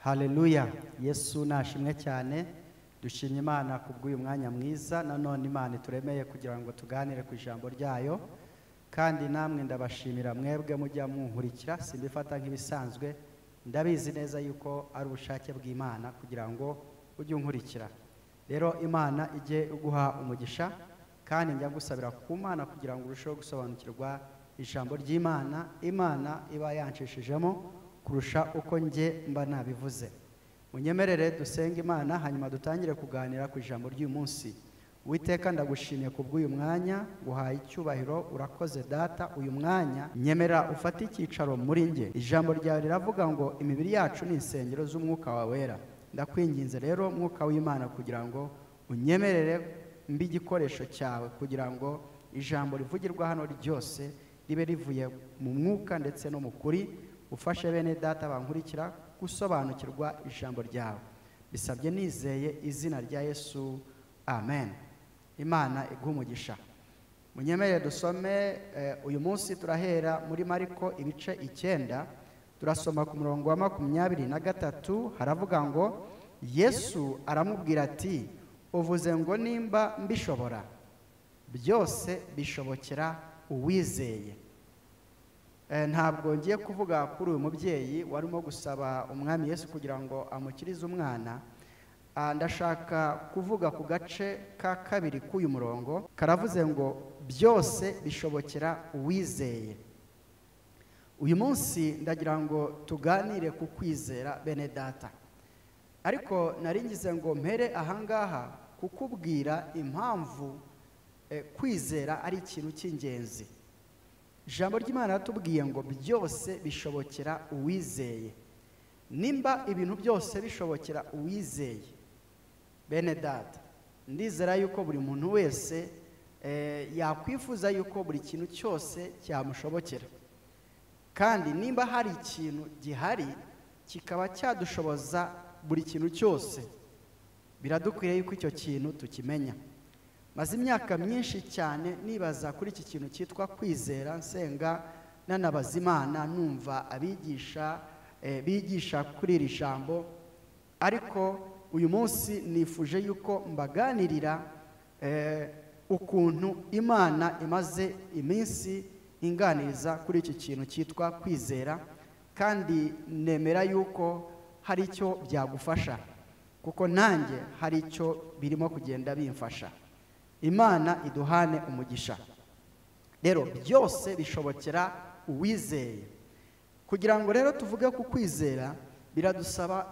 Haleluya, Yesu nashimwe cyane. Dushimye Imana kubw'uyu mwanya mwiza nanone Imana ituremeye kugira ngo tuganire ku ijambo ryayo. Kandi namwe ndabashimira mwebwe mujya munkurikira, simbifata nk'ibisanzwe, ndabizi neza yuko ari ubushake bw'Imana kugira ngo ujye unkurikira. Rero Imana ijye iguha umugisha, kandi njya gusabira ku Mana kugira ngo urusheho gusobanukirwa ijambo ry'Imana, Imana iba yanshishijemo kurusha uko njye mba nabivuze. Munyemerere dusenge Imana hanyuma dutangire kuganira ku ijambo ry'uyu munsi. Uwiteka, ndagushimiye kubw'uyu mwanya, nguhaye icyubahiro, urakoze Data. Uyu mwanya nyemera ufate icyicaro muri njye. Ijambo ryawe riravuga ngo imibiri yacu ni insengero z'umwuka wawe wera. Ndakwinginze rero mwuka w'Imana kugira ngo unyemerere mbe igikoresho cyawe, kugira ngo ijambo rivugirwa hano ryose ribe rivuye mu mwuka ndetse no mu kuri. Ufashe bene Data bankurikira gusobanukirwa ijambo ryawe. Bisabye nizeye izina rya Yesu, amen. Imana iguhe umugisha. Munyemerere dusome uyu munsi turahera muri Mariko ibice 9, turasoma ku murongo wa 23. Haravuga ngo Yesu aramubwira ati uvuze ngo nimba mbishobora, byose bishobokera uwizeye. Ntabwo ngiye kuvuga kuri uyu mubyeyi warimo gusaba umwami Yesu kugira ngo amukirize umwana. Ndashaka kuvuga ku gace ka kabiri k'uyu murongo, karavuze ngo byose bishobokera uwizeye. Uyu munsi ndagira ngo tuganire ku kwizera bene Data, ariko naringize ngo mpere ahangaha kukubwira impamvu kwizera ari ikintu cy'ingenzi. Ijambo ry'Imana ratubwiye ngo byose bishobokera uwizeye. Nimba ibintu byose bishobokera uwizeye, bene Data, ndizera yuko buri muntu wese yakwifuza yuko buri kintu cyose cyamushobokera. Kandi nimba hari ikintu gihari kikaba cyadushoboza buri kintu cyose, biradukwiriye yuko icyo kintu tukimenya. Maze imyaka myinshi cyane nibaza kuri iki kintu cyitwa kwizera, nsenga nanabaza Imana, numva abigisha bigisha kuri iri jambo, ariko uyu munsi nifuje yuko mbaganirira ukuntu Imana imaze iminsi inganiriza kuri iki kintu cyitwa kwizera, kandi nemera yuko hari icyo byagufasha, kuko nanjye hari icyo birimo kugenda bimfasha. Imana iduhane umugisha. Rero byose bishobokera uwizeye. Kugira ngo rero tuvuge ku kwizera, biradusaba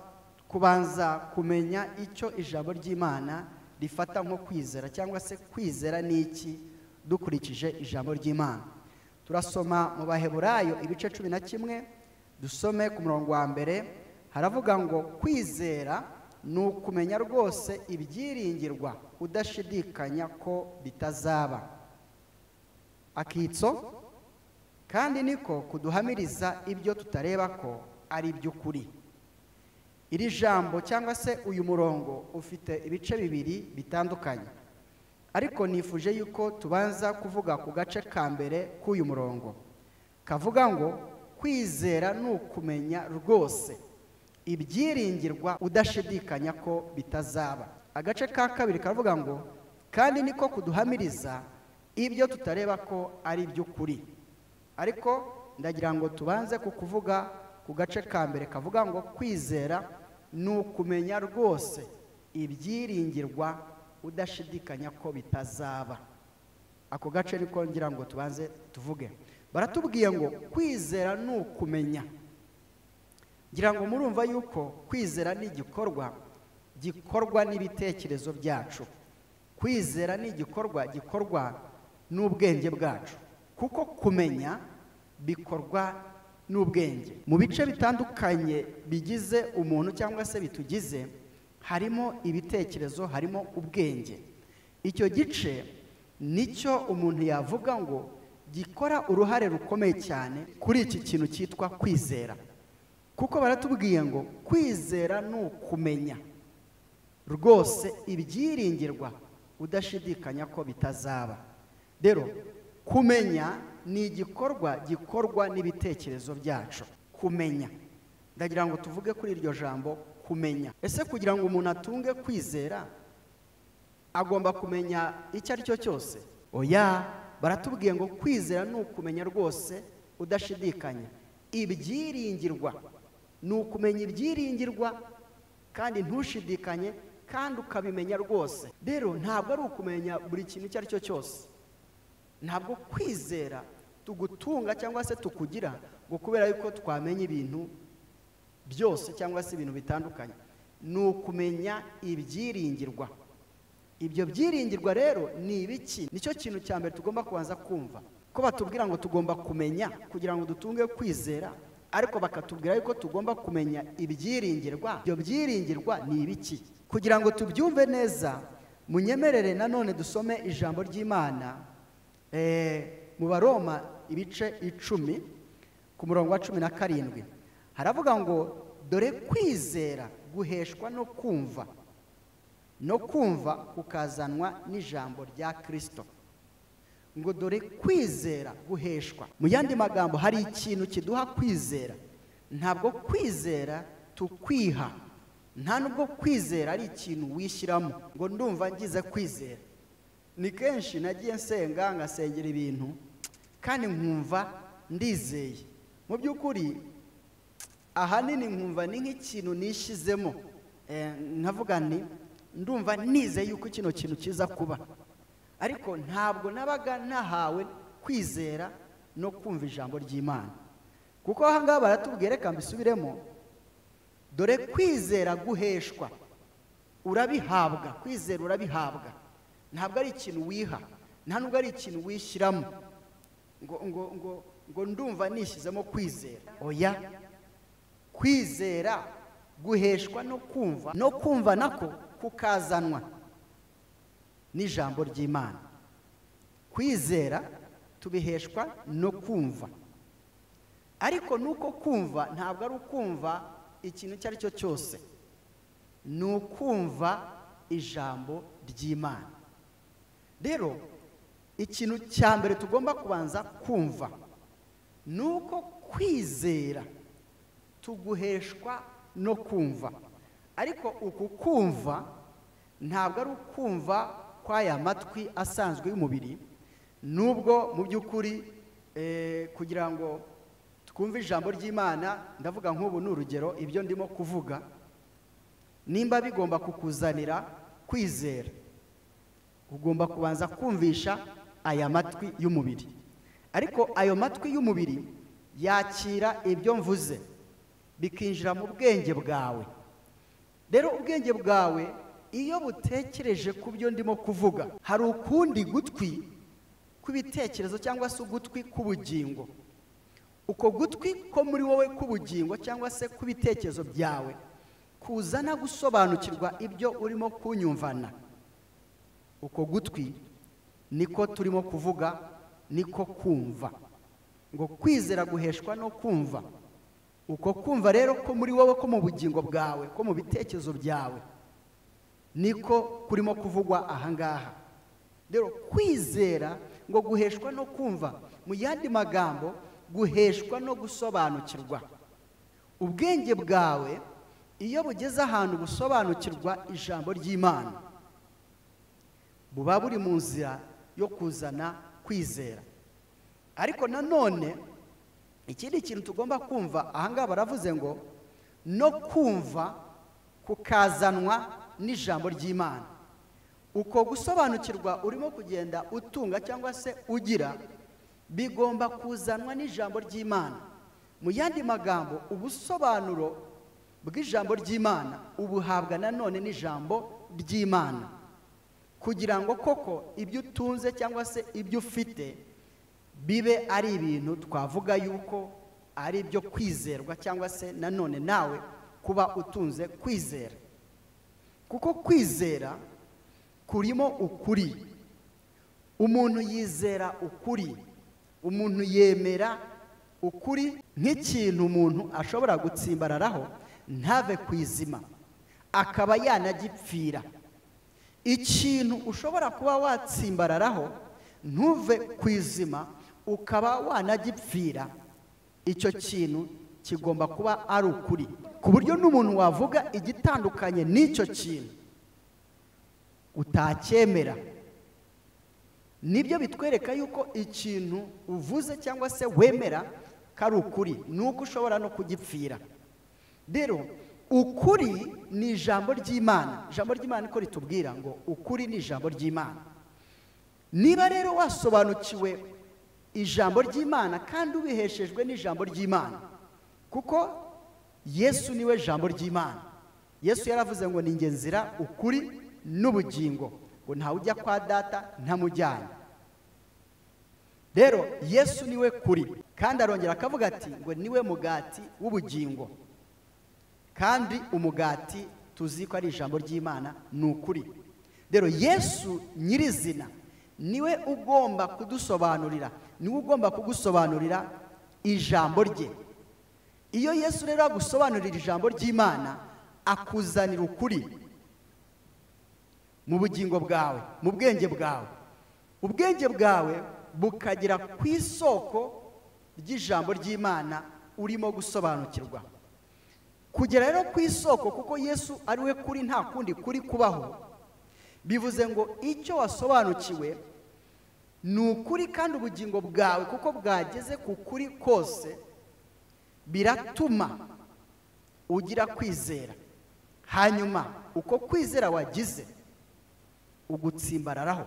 kubanza kumenya icyo ijambo ry'Imana rifata nko kwizera, cyangwa se kwizera ni iki dukurikije ijambo ry'Imana. Turasoma mu Baheburayo ibice 11, dusome ku murongo wa 1. Haravuga ngo kwizera ni ukumenya rwose ibyiringirwa udashidikanya ko bitazaba. Akitso, kandi niko kuduhamiriza ibyo tutareba ko ari iby'ukuri. Iri jambo cyangwa se uyu murongo ufite ibice bibiri bitandukanye, ariko nifuje yuko tubanza kuvuga ku gace ka mbere k'uyu murongo, kavuga ngo kwizera ni ukumenya rwose ibyiringirwa udashidikanya ko bitazaba. Agace ka kabiri kavuga ngo kandi niko kuduhamiriza ibyo tutareba ko ari iby'ukuri. Ariko ndagira ngo tubanze kukuvuga ku gace ka mbere kavuga ngo kwizera ni ukumenya rwose ibyiringirwa udashidikanya ko bitazaba. Ako gace niko ngira ngo tubanze tuvuge. Baratubwiye ngo kwizera ni ukumenya. Ngira ngo murumva yuko kwizera ni igikorwa gikorwa n'ibitekerezo byacu. Kwizera ni igikorwa gikorwa n'ubwenge bwacu, kuko kumenya bikorwa n'ubwenge. Mu bice bitandukanye bigize umuntu cyangwa se bitugize, harimo ibitekerezo, harimo ubwenge. Icyo gice nicyo umuntu yavuga ngo gikora uruhare rukomeye cyane kuri iki kintu cyitwa kwizera, kuko baratubwiye ngo kwizera ni ukumenya rwose ibyiringirwa udashidikanya ko bitazaba. Rero kumenya ni igikorwa gikorwa n'ibitekerezo byacu. Kumenya Ndagira ngo tuvuge kuri iryo jambo kumenya. Ese kugira ngo umuntu atunge kwizera agomba kumenya icyo ari cyo cyose? Oya, baratubwiye ngo kwizera ni ukumenya rwose udashidikanya ibyiringirwa. Ni ukumenya ibyiringirwa kandi ntushidikanye kandi ukabimenya rwose. Rero ntabwo ari ukumenya buri kintu icyo ari cyo cyose. Ntabwo kwizera tugutunga cyangwa se tukugira ngo kubera yuko twamenya ibintu byose cyangwa se ibintu bitandukanye. Ni ukumenya ibyiringirwa. Ibyo byiringirwa rero ni ibiki? Nicyo kintu cya mbere tugomba kubanza kumva. Ko batubwira ngo tugomba kumenya kugira ngo dutunge kwizera, ariko bakatubwira yuko tugomba kumenya ibyiringirwa. Ibyo byiringirwa ni ibiki? Kugira ngo tubyumve neza, munyemerere nanone dusome ijambo ry'Imana mu Baroma ibice 10 ku murongo wa 17. Haravuga ngo dore kwizera guheshwa no kumva, no kumva kukazanwa n'ijambo rya Kristo. Ngo dore kwizera guheshwa. Mu yandi magambo, hari ikintu kiduha kwizera. Ntabwo kwizera tukwiha, nta nubwo kwizera ari ikintu wishyiramo ngo ndumva ngize kwizera. Ni kenshi nagiye nsenga ngasengera ibintu kandi nkumva ndizeye. Mu by'ukuri ahanini nkumva ni nk'ikintu nishyizemo, nkavuga nti ndumva nizeye yuko kino kintu kiza kuba, ariko ntabwo nabaga nahawe kwizera no kumva ijambo ry'Imana. Kuko aha ngaha baratubwira, reka mbisubiremo, dore kwizera guheshwa, urabihabwa. Kwizera urabihabwa, ntabwo ari ikintu wiha, nta nubwo ari ikintu wishyiramo ngo ngo ngo ngo ndumva nishyizemo kwizera. Oya, kwizera guheshwa no kumva, no kumva nako kukazanwa n'ijambo ry'Imana. Kwizera tubiheshwa no kumva, ariko nuko kumva ntabwo ari ukumva ikintu icyo ari cyo cyose, ni ukumva ijambo ry'Imana. Rero ikintu cya mbere tugomba kubanza kumva ni uko kwizera tuguheshwa no kumva. Ariko uku kumva ntabwo ari ukumva kw'aya matwi asanzwe y'umubiri, nubwo mu by'ukuri kugira ngo twumve ijambo ry'Imana, ndavuga nk'ubu ni urugero, ibyo ndimo kuvuga nimba bigomba kukuzanira kwizera, ugomba kubanza kumvisha aya matwi y'umubiri. Ariko ayo matwi y'umubiri yakira ibyo mvuze bikinjira mu bwenge bwawe. Rero ubwenge bwawe iyo butekereje ku byo ndimo kuvuga, hari ukundi gutwi kw'ibitekerezo cyangwa se ugutwi k'ubugingo. Uko gutwi ko muri wowe k'ubugingo cyangwa se kw'ibitekerezo byawe kuzana gusobanukirwa ibyo urimo kunyumvana. Uko gutwi niko turimo kuvuga, niko kumva. Ngo kwizera guheshwa no kumva. Uko kumva rero ko muri wowe, ko mu bugingo bwawe, ko mu bitekerezo byawe, niko kurimo kuvugwa ahangaha. Rero kwizera ngo guheshwa no kumva, mu yandi magambo guheshwa no gusobanukirwa. Ubwenge bwawe iyo bugeze ahantu busobanukirwa ijambo ry'Imana, buba buri mu nzira yo kuzana kwizera. Ariko nanone ikindi kintu tugomba kumva ahangaha, baravuze ngo no kumva kukazanwa n'ijambo ry'Imana. Uko gusobanukirwa urimo kugenda utunga cyangwa se ugira bigomba kuzanwa n'ijambo ry'Imana. Mu yandi magambo, ubusobanuro bw'ijambo ry'Imana ubuhabwa nanone n'ijambo ry'Imana, kugira ngo koko ibyo utunze cyangwa se ibyo ufite bibe ari ibintu twavuga yuko ari ibyo kwizerwa, cyangwa se nanone nawe kuba utunze kwizera. Kuko kwizera kurimo ukuri. Umuntu yizera ukuri, umuntu yemera ukuri nk'ikintu umuntu ashobora gutsimbararaho ntave ku izima, akaba yanagipfira. Ikintu ushobora kuba watsimbararaho ntuve ku izima ukaba wanagipfira, icyo kintu kigomba kuba ari ukuri, ku buryo n'umuntu wavuga igitandukanye n'icyo kintu utacyemera. Nibyo bitwereka yuko ikintu uvuze cyangwa se wemera ko ari ukuri, nuko ushobora no kugipfira. Rero ukuri ni ijambo ry'Imana. Ijambo ry'Imana niko ritubwira ngo ukuri ni ijambo ry'Imana. Niba rero wasobanukiwe ijambo ry'Imana kandi ubiheshejwe n'ijambo ry'Imana, kuko Yesu niwe jambo ry'Imana. Yesu yaravuze ngo ni nzira, ukuri n'ubugingo, ngo ntawe ujya kwa data ntamujyanye. Rero Yesu niwe kuri, kandi arongera akavuga ati ngo niwe mugati w'ubugingo, kandi umugati tuzi ko ari ijambo ry'Imana, ni ukuri. Rero Yesu nyirizina niwe ugomba kudusobanurira, niwe ugomba kugusobanurira ijambo rye. Iyo Yesu rero agusobanurira ijambo ry'Imana, akuzanira ukuri mu bugingo bwawe, mu bwenge bwawe. Ubwenge bwawe bukagera ku isoko ry'ijambo ry'Imana urimo gusobanukirwa. Kugera rero ku isoko, kuko Yesu ari we kuri, nta kundi kuri kubaho, bivuze ngo icyo wasobanukiwe ni ukuri, kandi ubugingo bwawe kuko bwageze ku kuri kose, biratuma ugira kwizera. Hanyuma uko kwizera wagize ugutsimbararaho,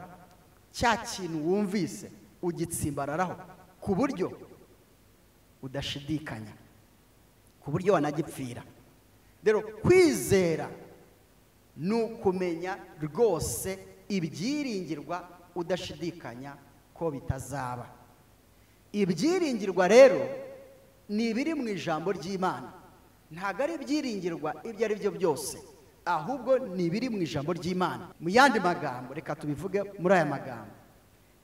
cya kintu wumvise ugitsimbararaho ku buryo udashidikanya, ku buryo wanagipfira. Rero kwizera ni ukumenya rwose ibyiringirwa udashidikanya ko bitazaba. Ibyiringirwa rero ni ibiri mu ijambo ry'Imana, ntabwo ari ibyiringirwa ibyo ari byo byose, ahubwo ni ibiri mu ijambo ry'Imana. Mu yandi magambo, reka tubivuge muri aya magambo,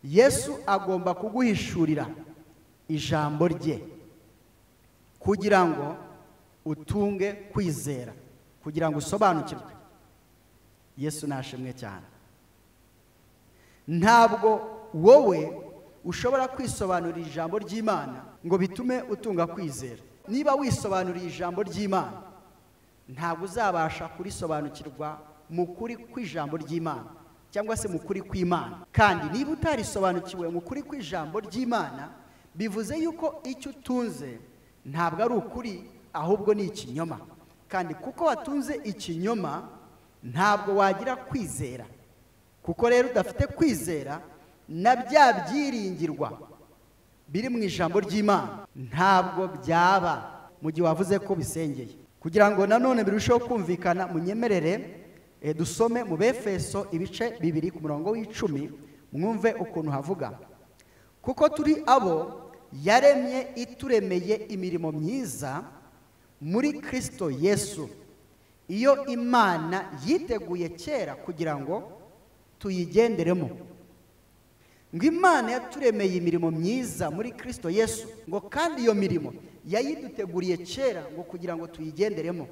Yesu agomba kuguhishurira ijambo rye kugira ngo utunge kwizera, kugira ngo usobanukirwe. Yesu nashimwe cyane. Ntabwo wowe ushobora kwisobanurira ijambo ry'Imana ngo bitume utunga kwizera. Niba wisobanuriye ijambo ry'Imana, ntabwo uzabasha kurisobanukirwa mu kuri kw'ijambo ry'Imana cyangwa se mu kuri kw'Imana. Kandi niba utarisobanukiwe mu kuri kw'ijambo ry'Imana, bivuze yuko icyo utunze ntabwo ari ukuri, ahubwo ni ikinyoma. Kandi kuko watunze ikinyoma, ntabwo wagira kwizera. Kuko rero udafite kwizera, na bya byiringirwa biri mu ijambo ry'Imana ntabwo byaba mu gihe wavuze ko bisengeye. Kugira ngo nanone birusheho kumvikana, munyemerere dusome mu Befeso ibice 2 ku murongo w'10, mwumve ukuntu havuga. Kuko turi abo yaremye ituremeye imirimo myiza muri Kristo Yesu, iyo Imana yiteguye kera kugira ngo tuyigenderemo. Ngo Imana yaturemeye imirimo myiza muri Kristo Yesu, ngo kandi iyo mirimo yayiduteguriye kera ngo kugira ngo tuyigenderemo.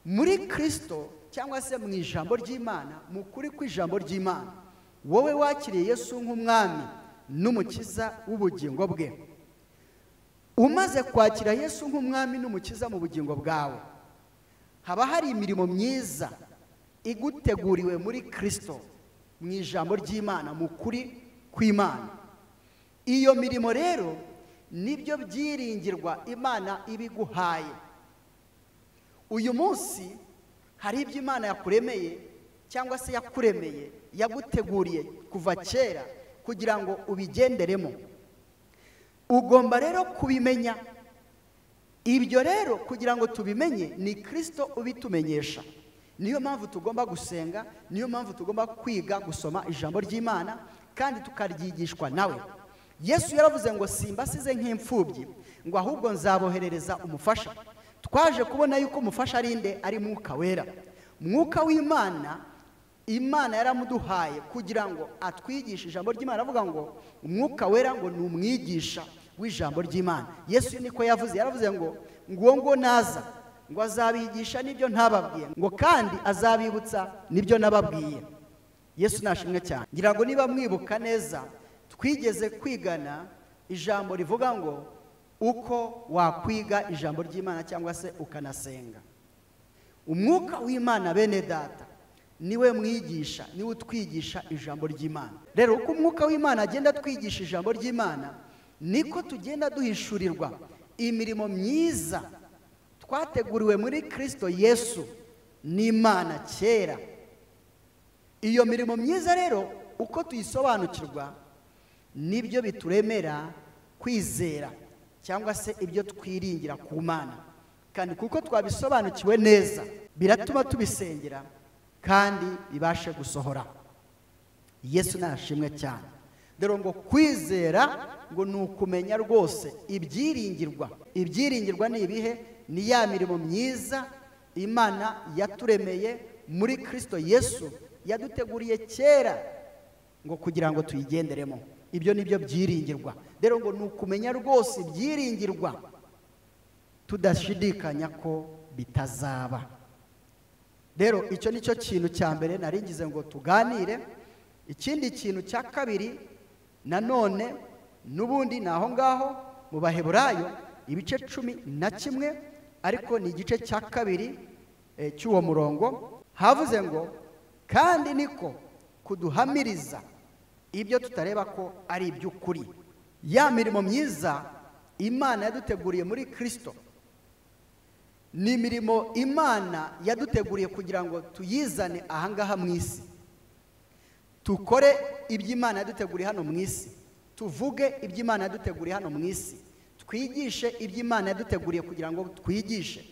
Muri Kristo cyangwa se mu ijambo ry'Imana, mu kuri kw'ijambo ry'Imana, wowe wakiriye Yesu nk'umwami n'umukiza w'ubugingo bwe. Umaze kwakira Yesu nk'umwami n'umukiza mu bugingo bwawe, haba hari imirimo myiza iguteguriwe muri Kristo, mu ijambo ry'Imana, mu kuri kw'Imana. Iyo mirimo rero nibyo byiringirwa Imana ibiguhaye. Uyu munsi hari ibyo Imana yakuremeye cyangwa se yakuremeye, yaguteguriye kuva kera kugira ngo ubigenderemo. Ugomba rero kubimenya. Ibyo rero kugira ngo tubimenye ni Kristo ubitumenyesha. Niyo mpamvu tugomba gusenga, niyo mpamvu tugomba kwiga gusoma ijambo ry'Imana kandi tukaryigishwa nawe. Yesu yaravuze ngo simbasize nk'imfubyi, ngo ahubwo nzaboherereza umufasha. Twaje kubona yuko umufasha ari nde? Ari Mwuka Wera. Mwuka w'Imana, Imana yaramuduhaye kugira ngo atwigishe ijambo ry'Imana. Avuga ngo Umwuka Wera ngo ni umwigisha w'ijambo ry'Imana. Yesu niko yavuze, yaravuze ngo nguwo ngo naza ngo azabigisha nibyo ntababwiye, ngo kandi azabibutsa nibyo nababwiye. Yesu nashimwe cyane. Ngira ngo niba mwibuka neza, twigeze kwigana ijambo rivuga ngo uko wakwiga ijambo ry'Imana cyangwa se ukanasenga. Umwuka w'Imana bene data niwe mwigisha, niwe utwigisha ijambo ry'Imana. Rero uko umwuka w'Imana agenda atwigisha ijambo ry'Imana, niko tugenda duhishurirwa imirimo myiza twateguriwe muri Kristo Yesu n'Imana kera. Iyo mirimo myiza rero uko tuyisobanukirwa nibyo bituremera kwizera cyangwa se ibyo twiringira ku Mana. Kandi kuko twabisobanukiwe neza biratuma tubisengera kandi bibashe gusohora. Yesu nashimwe cyane. Dore ngo kwizera ngo ni ukumenya rwose ibyiringirwa. Ibyiringirwa ni ibihe? Ni ya mirimo myiza Imana yaturemeye muri Kristo Yesu, yaduteguriye kera ngo kugira ngo tuyigenderemo. Ibyo nibyo byiringirwa. Rero ngo ni ukumenya rwose ibyiringirwa tudashidikanya ko bitazaba. Rero icyo nicyo kintu cya mbere naringize ngo tuganire. Ikindi kintu cya kabiri nanone nubundi naho ngaho mu Baheburayo ibice 11, ariko ni igice cya kabiri cy'uwo murongo, havuze ngo kandi niko kuduhamiriza ibyo tutareba ko ari iby'ukuri. Ya mirimo myiza Imana yaduteguriye muri Kristo ni imirimo Imana yaduteguriye kugira ngo tuyizane ahangaha mu isi, tukore ibyo Imana yaduteguriye hano mu isi, tuvuge ibyo Imana yaduteguriye hano mu isi, twigishe ibyo Imana yaduteguriye kugira ngo twigishe,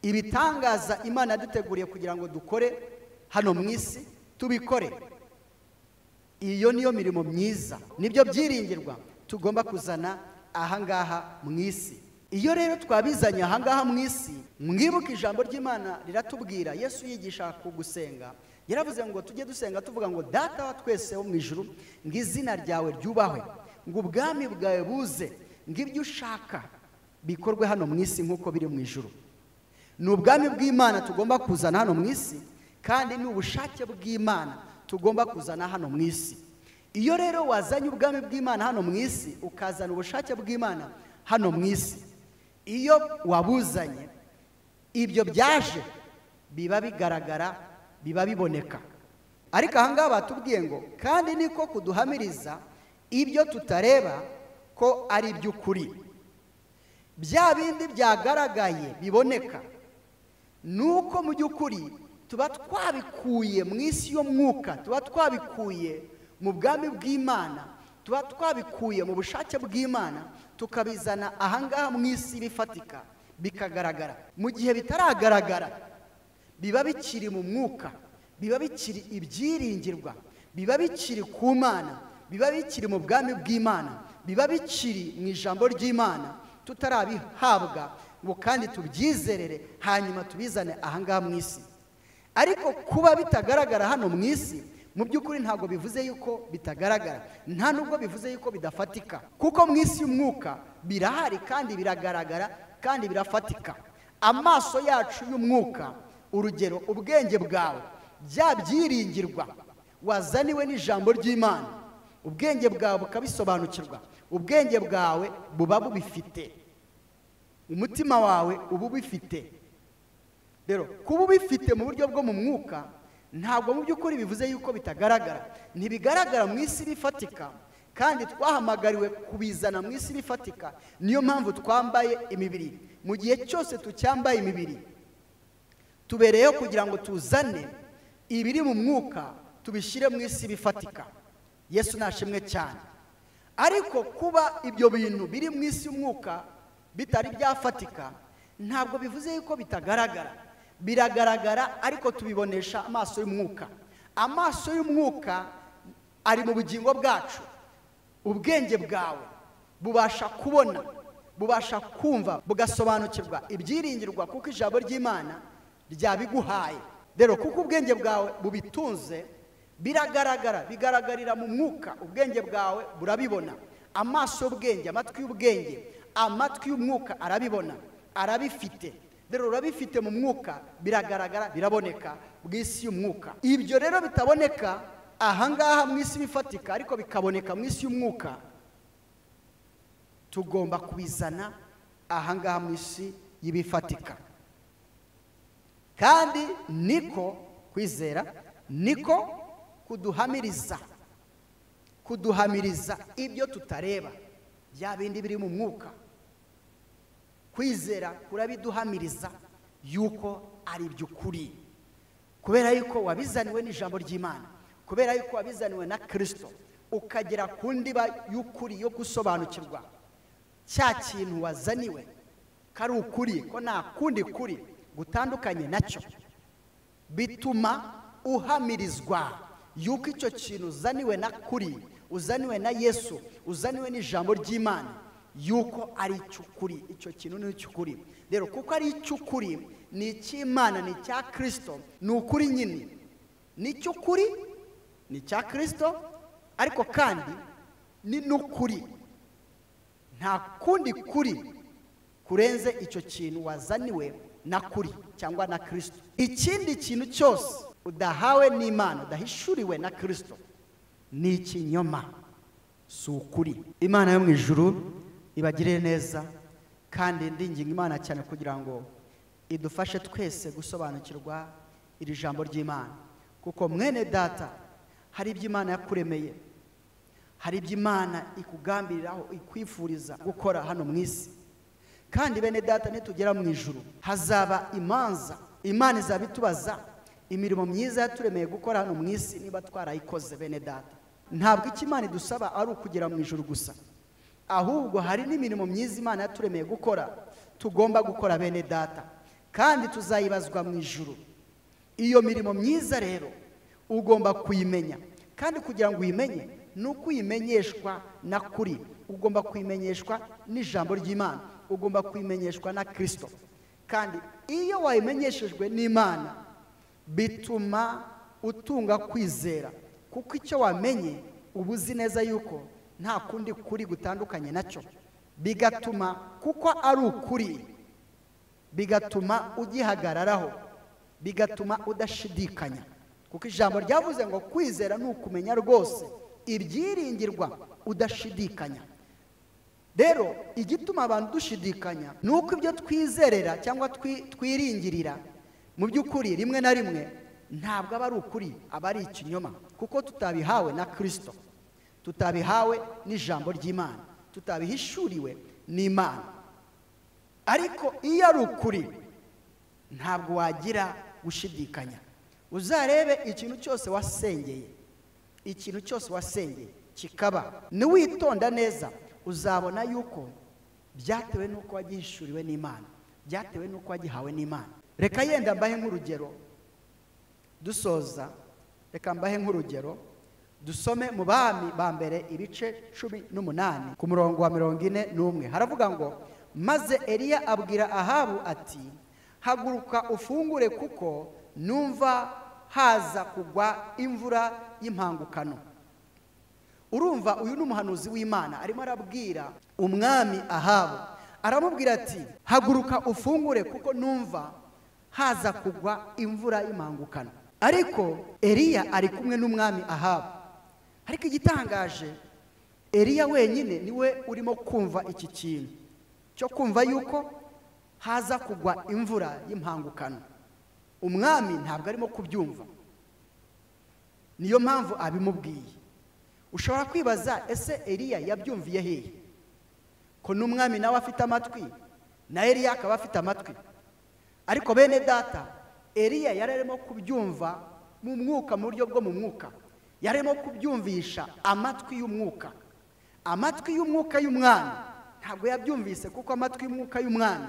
ibitangaza Imana yaduteguriye kugira ngo dukore hano mu isi tubikore. Iyo niyo mirimo myiza, nibyo byiringirwa tugomba kuzana ahangaha mu isi. Iyo rero twabizanye ahangaha mu isi, mwibuke ijambo ry'Imana riratubwira, Yesu yigisha ku gusenga, yaravuze ngo tujye dusenga tuvuga ngo Data wa twese wo mu ijuru, ngo izina ryawe ryubahwe, ngo ubwami bwawe buze, ngo ibyo ushaka bikorwe hano mu isi nk'uko biri mu ijuru. Ni ubwami bw'Imana tugomba kuzana hano mu isi, kandi ni ubushake bw'Imana tugomba kuzana hano mu isi. Iyo rero wazanye ubwami bw'Imana hano mu isi, ukazana ubushake bw'Imana hano mu isi, iyo wabuzanye ibyo byaje biba bigaragara, biba biboneka. Ariko ahangaha batubwiye ngo kandi niko kuduhamiriza ibyo tutareba ko ari iby'ukuri. Bya bindi byagaragaye biboneka nuko mu by'ukuri tuba twabikuye mu isi y'umwuka, tuba twabikuye mu bwami bw'Imana, tuba twabikuye mu bushake bw'Imana, tukabizana ahangaha mu isi bifatika bikagaragara. Mu gihe bitaragaragara biba bikiri mu mwuka, biba bikiri ibyiringirwa, biba bikiri ku Mana, biba bikiri mu bwami bw'Imana, biba bikiri mu ijambo ry'Imana, tutarabihabwa ngo kandi tubyizerere hanyuma tubizane ahangaha mu isi. Ariko kuba bitagaragara hano mu isi mu by'ukuri ntabwo bivuze yuko bitagaragara, nta nubwo bivuze yuko bidafatika, kuko mu isi y'umwuka birahari kandi biragaragara kandi birafatika. Amaso yacu y'umwuka, urugero ubwenge bwawe, bya byiringirwa wazaniwe n'ijambo ry'Imana, ubwenge bwawe bukabisobanukirwa, ubwenge bwawe buba bubifite, umutima wawe uba ubifite. Rero kuba ubifite mu buryo bwo mu mwuka ntabwo mu by'ukuri bivuze yuko bitagaragara. Ntibigaragara mu isi bifatika, kandi twahamagariwe kubizana mu isi bifatika. Niyo mpamvu twambaye imibiri. Mu gihe cyose tucyambaye imibiri, tubereyeho kugira ngo tuzane ibiri mu mwuka tubishyire mu isi bifatika. Yesu nashimwe cyane. Ariko kuba ibyo bintu biri mu isi y'umwuka bitari byafatika ntabwo bivuze yuko bitagaragara. Biragaragara, ariko tubibonesha amaso y'umwuka. Amaso y'umwuka ari mu bugingo bwacu. Ubwenge bwawe bubasha kubona, bubasha kumva, bugasobanukirwa ibyiringirwa, kuko ijambo ry'Imana ryabiguhaye. Rero kuko ubwenge bwawe bubitunze, biragaragara, bigaragarira mu mwuka. Ubwenge bwawe burabibona, amaso y'ubwenge, amatwi y'ubwenge, amatwi y'umwuka arabibona, arabifite. Rero urabifite mu mwuka, biragaragara, biraboneka bw'isi y'umwuka. Ibyo rero bitaboneka ahangaha mu isi bifatika, ariko bikaboneka mu isi y'umwuka, Tugomba kubizana ahangaha mu isi y'ibifatika. Kandi niko kwizera niko kuduhamiriza ibyo tutareba, bya bindi biri mu mwuka. Kwizera kurabiduhamiriza yuko ari iby'ukuri, kubera yuko wabizaniwe n'ijambo ry'Imana, kubera yuko wabizaniwe na Kristo, ukagera ku ndiba y'ukuri yo gusobanukirwa cya kintu wazaniwe kari ukuri, ko nta kundi kuri gutandukanye nacyo. Bituma uhamirizwa yuko icyo kintu uzaniwe na kuri, uzaniwe na Yesu, uzaniwe n'ijambo ry'Imana, yuko ari icy'ukuri. Icyo kintu ni icy'ukuri. Rero kuko ari icy'ukuri, ni icy'Imana, ni icya Kristo, ni ukuri nyine, ni icy'ukuri, ni icya Kristo, ariko kandi ni n'ukuri. Nta kundi kuri kurenze icyo kintu wazaniwe na kuri cyangwa na Kristo. Ikindi kintu cyose udahawe n'Imana, udahishuriwe na Kristo, ni ikinyoma, si ukuri. Imana yo mu ijuru ibagirire neza, kandi ndinginga Imana cyane kugira ngo idufashe twese gusobanukirwa iri jambo ry'Imana. Kuko mwene data, hari ibyo Imana yakuremeye, hari ibyo Imana ikugambiriraho, ikwifuriza gukora hano mu isi. Kandi bene data, nitugera mu ijuru hazaba imanza. Imana izabitubaza imirimo myiza yaturemeye gukora hano mu isi niba twarayikoze. Bene data, ntabwo icyo Imana idusaba ari ukugera mu ijuru gusa, ahubwo hari n'imirimo myiza Imana yaturemeye gukora tugomba gukora bene data, kandi tuzayibazwa mu ijuru. Iyo mirimo myiza rero ugomba kuyimenya, kandi kugira ngo uyimenye ni uko uyimenyeshwa na kuri, ugomba kuyimenyeshwa n'ijambo ry'Imana, ugomba kuyimenyeshwa na Kristo. Kandi iyo wayimenyeshejwe n'Imana bituma utunga kwizera, kuko icyo wamenye uba uzi neza yuko nta kundi kuri gutandukanye nacyo. Bigatuma, kuko ari ukuri, bigatuma ugihagararaho, bigatuma udashidikanya. Kuko ijambo ryavuze ngo kwizera ni ukumenya rwose ibyiringirwa udashidikanya. Rero igituma abantu dushidikanya ni uko ibyo twizerera cyangwa twiringirira mu by'ukuri rimwe na rimwe ntabwo aba ari ukuri, aba ari ikinyoma, kuko tutabihawe na Kristo, tutabihawe n'ijambo ry'Imana, tutabihishuriwe n'Imana. Ariko iyo ari ukuri ntabwo wagira gushidikanya. Uzarebe ikintu cyose wasengeye, ikintu cyose wasengeye kikaba, niwitonda neza uzabona yuko byatewe n'uko wagihishuriwe n'Imana, byatewe n'uko wagihawe n'Imana. Reka yenda mbahe nk'urugero dusoza, reka mbahe nk'urugero dusome mu Bami ba mbere ibice 18 ku murongo wa 41. Haravuga ngo maze Eliya abwira Ahabu ati haguruka ufungure, kuko numva haza kugwa imvura y'impangukano. Urumva uyu ni umuhanuzi w'Imana arimo arabwira umwami Ahabu, aramubwira ati haguruka ufungure, kuko numva haza kugwa imvura y'impangukano. Ariko Eliya ari kumwe n'umwami Ahabu. Ariko igitangaje, Eliya wenyine niwe urimo kumva iki kintu cyo kumva yuko haza kugwa imvura y'impangukano. Umwami ntabwo arimo kubyumva, niyo mpamvu abimubwiye. Ushobora kwibaza, ese Eliya yabyumviye hehe ko n'umwami nawe afite amatwi, na Eliya akaba afite amatwi? Ariko bene data, Eliya yari arimo kubyumva mu mwuka, mu buryo bwo mu mwuka. Yarimo kubyumvisha amatwi y'umwuka. Amatwi y'umwuka y'umwami ntabwo yabyumvise, kuko amatwi y'umwuka y'umwami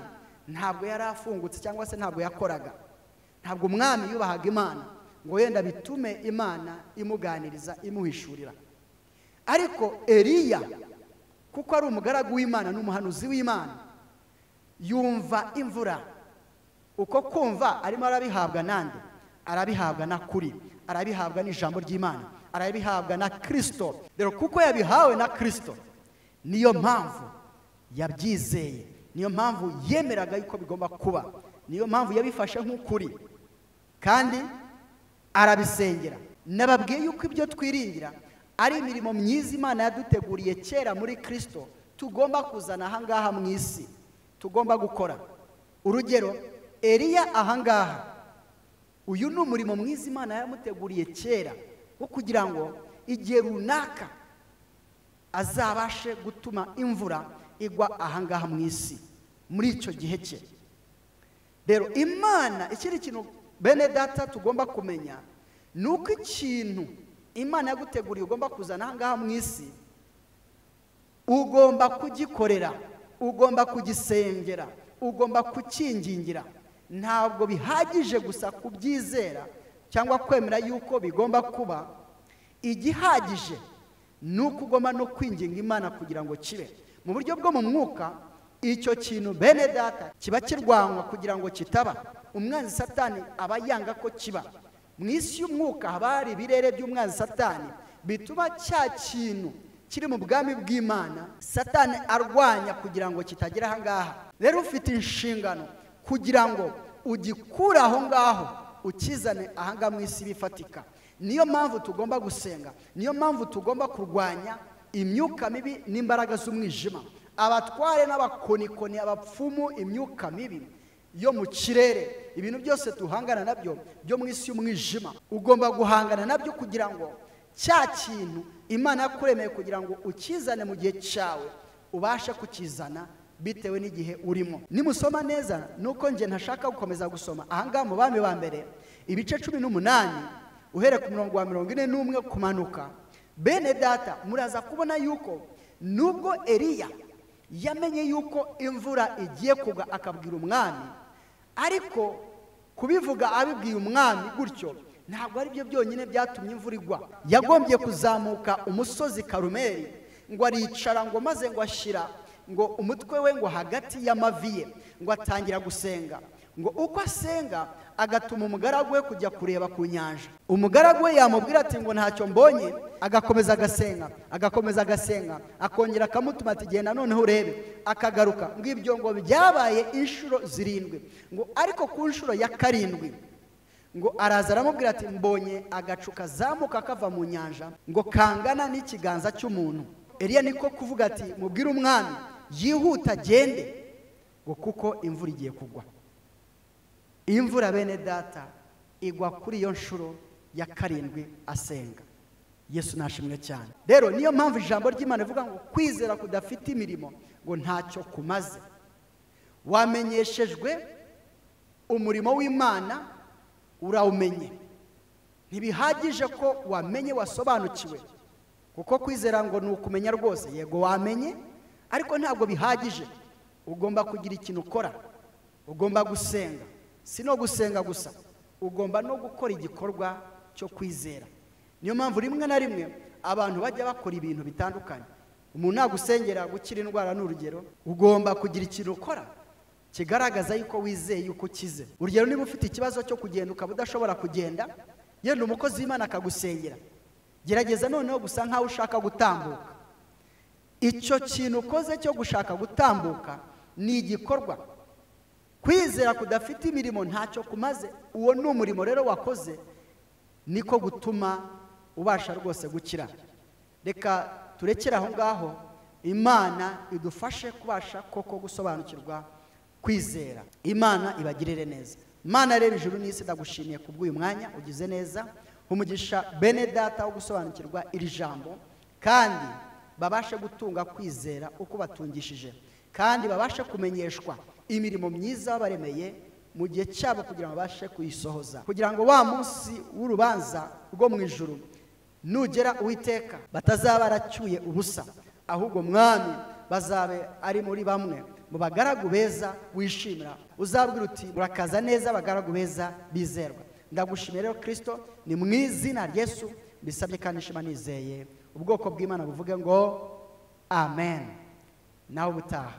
ntabwo yari afungutse, cyangwa se ntabwo yakoraga. Ntabwo umwami yubahaga Imana ngo yenda bitume Imana imuganiriza, imuhishurira. Ariko Eliya, kuko ari umugaragu w'Imana n'umuhanuzi w'Imana, yumva imvura. Uko kumva arimo arabihabwa nande? Arabihabwa na kuri, arabihabwa n'ijambo ry'Imana, arabihabwa na Kristo. Rero kuko yabihawe na Kristo, niyo mpamvu yabyizeye, niyo mpamvu yemeraga yuko bigomba kuba, niyo mpamvu yabifashe nk'ukuri, kandi arabisengera. Nababwiye yuko ibyo twiringira ari imirimo myiza Imana yaduteguriye kera muri Kristo tugomba kuzana ahangaha mu isi, tugomba gukora. Urugero, Eliya ahangaha, uyu ni umurimo mwiza Imana yamuteguriye kera wo kugira ngo igihe runaka azabashe gutuma imvura igwa ahangaha mu isi muri icyo gihe cye. Rero Imana, ikindi kintu bene data tugomba kumenya ni uko ikintu Imana yaguteguriye ugomba kuzana ahangaha mu isi, ugomba kugikorera, ugomba kugisengera, ugomba kukingingira. Ntabwo bihagije gusa kubyizera cyangwa kwemera yuko bigomba kuba. Igihagije ni uko ugomba no kwinginga Imana kugira ngo kibe. Mu buryo bwo mu mwuka, icyo kintu bene data kiba kirwanywa kugira ngo kitaba. Umwanzi Satani aba yanga ko kiba. Mu isi y'umwuka haba hari ibirere by'umwanzi Satani bituma cya kintu kiri mu bwami bw'Imana Satani arwanya kugira ngo kitagera aha ngaha. Rero ufite inshingano kugira ngo ugikure aho ngaho ukizane aha ngaha mu isi bifatika. Niyo mpamvu tugomba gusenga, niyo mpamvu tugomba kurwanya imyuka mibi n'imbaraga z'umwijima, abatware n'abakonikoni, abapfumu, imyuka mibi yo mu kirere, ibintu byose tuhangana nabyo byo mu isi y'umwijima. Ugomba guhangana nabyo kugira ngo cya kintu Imana yakuremeye kugira ngo ukizane mu gihe cyawe ubashe kukizana bitewe n'igihe urimo. Nimusoma neza, nuko nje ntashaka gukomeza gusoma ahangaha mu Bami ba Mbere ibice 18 uhere ku murongo wa 41 kumanuka, bene data muraza kubona yuko nubwo Eliya yamenye yuko imvura igiye kugwa akabwira umwami, ariko kubivuga abibwiye umwami gutyo ntabwo ari byo byonyine byatumye imvura igwa. Yagombye kuzamuka umusozi Karumeli ngo aricara, ngo maze ngo ashyira ngo umutwe we ngo hagati y'amavi ye, ngo atangira gusenga. Ngo uko asenga agatuma umugaragu we kujya kureba ku nyanja. Umugaragu we yamubwira ati ngo ntacyo mbonye, agakomeza agasenga, agakomeza agasenga, akongera akamutuma ati genda noneho urebe, akagaruka. Ngo ibyo ngo byabaye inshuro 7, ngo ariko ku nshuro ya 7 ngo araza aramubwira ati mbonye agacu kazamuka kava mu nyanja ngo kangana n'ikiganza cy'umuntu. Eliya niko kuvuga ati mubwire umwami yihuta agende, ngo kuko imvura igiye kugwa. Imvura bene data igwa kuri iyo nshuro ya 7 asenga. Yesu nashimwe cyane. Rero niyo mpamvu ijambo ry'Imana rivuga ngo kwizera kudafite imirimo ngo ntacyo kumaze. Wamenyeshejwe umurimo w'Imana urawumenye. Ntibihagije ko wamenye wasobanukiwe, kuko kwizera ngo ni ukumenya rwose. Yego wamenye, ariko ntabwo bihagije. Ugomba kugira ikintu ukora, ugomba gusenga. Si no gusenga gusa, ugomba no gukora igikorwa cyo kwizera. Niyo mpamvu rimwe na rimwe abantu bajya bakora ibintu bitandukanye. Umuntu nagusengera gukira indwara ni urugero, ugomba kugira ikintu ukora kigaragaza yuko wizeye yuko ukize. Urugero, niba ufite ikibazo cyo kugenda ukaba udashobora kugenda, yenda umukozi w'Imana akagusengera, gerageza noneho gusa nkaho ushaka gutambuka. Icyo kintu ukoze cyo gushaka gutambuka ni igikorwa. Kwizera kudafite imirimo ntacyo kumaze. Uwo ni umurimo rero wakoze, niko gutuma ubasha rwose gukira. Reka turekere aho ngaho, Imana idufashe kubasha koko gusobanukirwa kwizera. Imana ibagirire neza. Imana rero ijuru n'isi, ndagushimiye kubw'uyu mwanya ugize neza. Umugisha bene data wo gusobanukirwa iri jambo, kandi babashe gutunga kwizera uko batungishije, kandi babashe kumenyeshwa imirimo myiza babaremeye mu gihe cyabo kugira ngo babashe kuyisohoza, kugira ngo wa munsi w'urubanza rwo mu ijuru nugera Uwiteka batazaba baracyuye ubusa, ahubwo Mwami bazabe ari muri bamwe mu bagaragu beza wishimira. Uzabwira uti murakaza neza abagaragu beza bizerwa. Ndagushimira rero Kristo, ni mu izina rya Yesu mbisabye kandi nshima nizeye. Ubwoko bw'Imana buvuge ngo amen. Nawe ubutaha.